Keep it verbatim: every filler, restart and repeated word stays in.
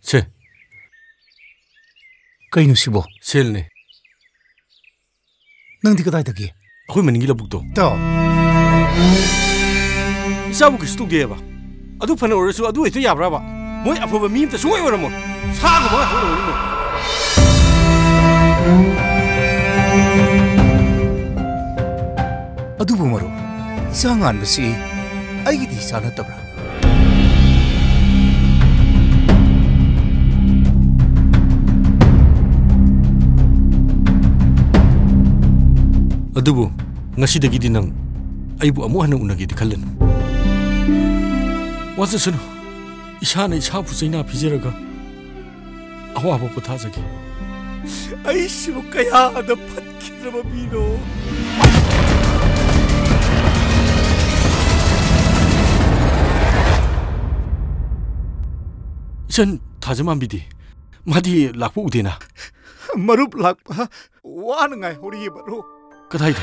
ꯁꯦ꯫ ꯀꯩꯅꯣ ꯁꯤꯕꯣ? ꯁꯦꯜꯅꯦ꯫ ꯅꯪꯗꯤ ꯀꯗꯥꯏꯗꯒꯤ? ꯑꯩꯈꯣꯏ ꯃꯅꯤꯡꯒꯤ ꯂꯧꯕꯨꯛꯇꯣ꯫ ꯇꯥꯎ꯫ ꯏꯆꯥꯕꯨ ꯀꯩꯁꯨ ꯇꯧꯗꯦꯕ꯫ ꯑꯗꯨ ꯐꯅ ꯑꯣꯏꯔꯁꯨ ꯑꯗꯨ ꯍꯦꯛꯇ ꯌꯥꯕ꯭ꯔꯕ? ꯃꯣꯏ ꯑꯐꯕ ꯃꯤ ꯑꯝꯇ ꯁꯨꯡꯑꯣꯏ ꯑꯣꯏꯔꯝꯃꯣꯏ꯫ ꯁꯥꯒꯨꯝꯕ ꯉꯥꯛꯇ ꯑꯣꯏꯔꯝꯒꯅꯤ ꯃꯣꯏ꯫ ꯑꯗꯨꯕꯨ ꯃꯔꯨꯞ, ꯏꯆꯥ ꯉꯥꯟꯕꯁꯤ ꯑꯩꯒꯤꯗꯤ ꯏꯆꯥ ꯅꯠꯇꯕ꯭ꯔꯥ? ꯑꯗꯨꯕꯨ ꯉꯁꯤꯗꯒꯤꯗꯤ ꯅꯪ ꯑꯩꯕꯨ ꯑꯃꯨꯛ ꯍꯟꯅ ꯎꯅꯒꯦꯗꯤ ꯈꯜꯂꯅꯨ꯫ ꯋꯥꯖꯁꯅꯨ꯫ ꯏꯁꯥꯅ ꯏꯁꯥꯕꯨ ꯆꯩꯅꯥ ꯄꯤꯖꯔꯒ ꯑꯋꯥꯕ ꯄꯣꯊꯥꯖꯒꯦ꯫ ꯑꯩꯁꯤꯕꯨ ꯀꯌꯥꯗ ꯐꯠꯈꯤꯗ꯭ꯔꯕ ꯃꯤꯅꯣ꯫ ꯏꯆꯟ ꯊꯥꯖꯃꯥꯟꯕꯤꯗꯤ? ꯃꯥꯗꯤ ꯂꯥꯛꯄ ꯎꯗꯦꯅ꯫ ꯃꯔꯨꯞ ꯂꯥꯛꯄ ꯋꯥꯅ ꯉꯥꯏꯍꯧꯔꯤꯌꯦ ꯃꯔꯨꯞ꯫ ꯀꯗꯥꯏꯗ?